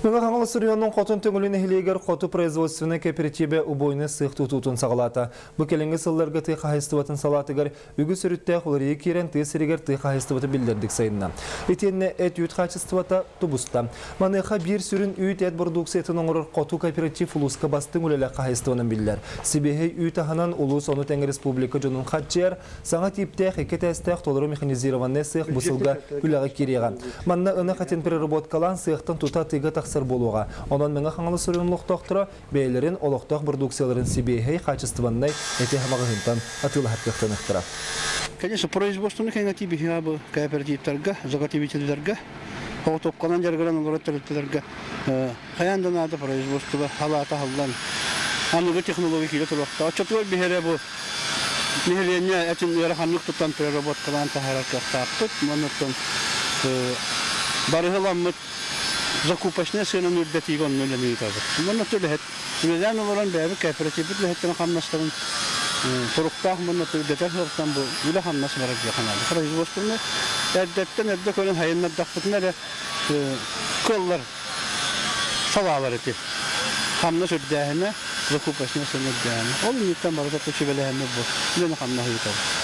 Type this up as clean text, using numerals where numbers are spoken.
Мэҥэ Хаҥалас оройуонун Хотун Төҥүлү нэһилиэгэр Хоту производственнай кооперативэ убойнай сыах тутуутун саҕалаата. Бу кэлиҥҥи сылларга тыа хаһаайыстыбатын салаатыгар үгүс өрүттээх уларыйыы киирэн тыа сиригэр тыа хаһаайыстыбата биллэрдик сайынна. Итиэннэ эт-үүт хаачыстыбата тубуста. Маныаха биир сүрүн үүт-эт бородууксуйатын оҥорор Хоту кооператив улууска бастыҥ үлэлээх хаһаайыстыбанан биллэр. Сибиэһэй үүт аһынан улуус ону тэҥэ республика дьонун хааччыйар саҥа тииптээх икки этээстээх толору механизированнай сыах бу сылга үлэҕэ киириэҕэ. Манна ынах этин переработкалаан сыахтан тута атыыга тахсар буолуоҕа. Онон Мэҥэ Хаҥалас оройуон олохтоохторо бэйэлэрин олохтоох бородууксуйаларын сибиэһэй, хаачыстыбаннай эти маҕаһыынтан атыылаһар кыахтаныахтара. Конечно, производствоны кэҥэтии биһиэхэ бу кооперативтарга, заготовителлэргэ, соҕотуопканан дьарыгыран олорор тэрилтэлэргэ хайаан да наада производство халаата аһыллан аныгы технология киирэ туруохтаах. Оччотугар биһиэрэ бу нэһилиэнньэ этин ыараханнык туттан переработкалаан таһаарар кыахтаахпыт. Оннуттан барыһыламмыт закупочнай сыананы үрдэтиигэ онно үлэни ыытабыт. Манна үлэһит үлэлээн олорон бэйэбит кооперативпыт үлэһиттэрин хамнастарын туруктаах манна үрдэтэр сыалтан бу үлэ-хамнас барар диэххэ наада. Производствоны эрдэттэн эрдэ көрөн сайыннардахпытына эрэ кыаллар салаалар ити. Хамнас үрдээһинэ, закупочнай сыана үрдээһинэ. Ол инниттэн барыта сүбэлэһэммит бу үлэни-хамнаһы ыытабыт.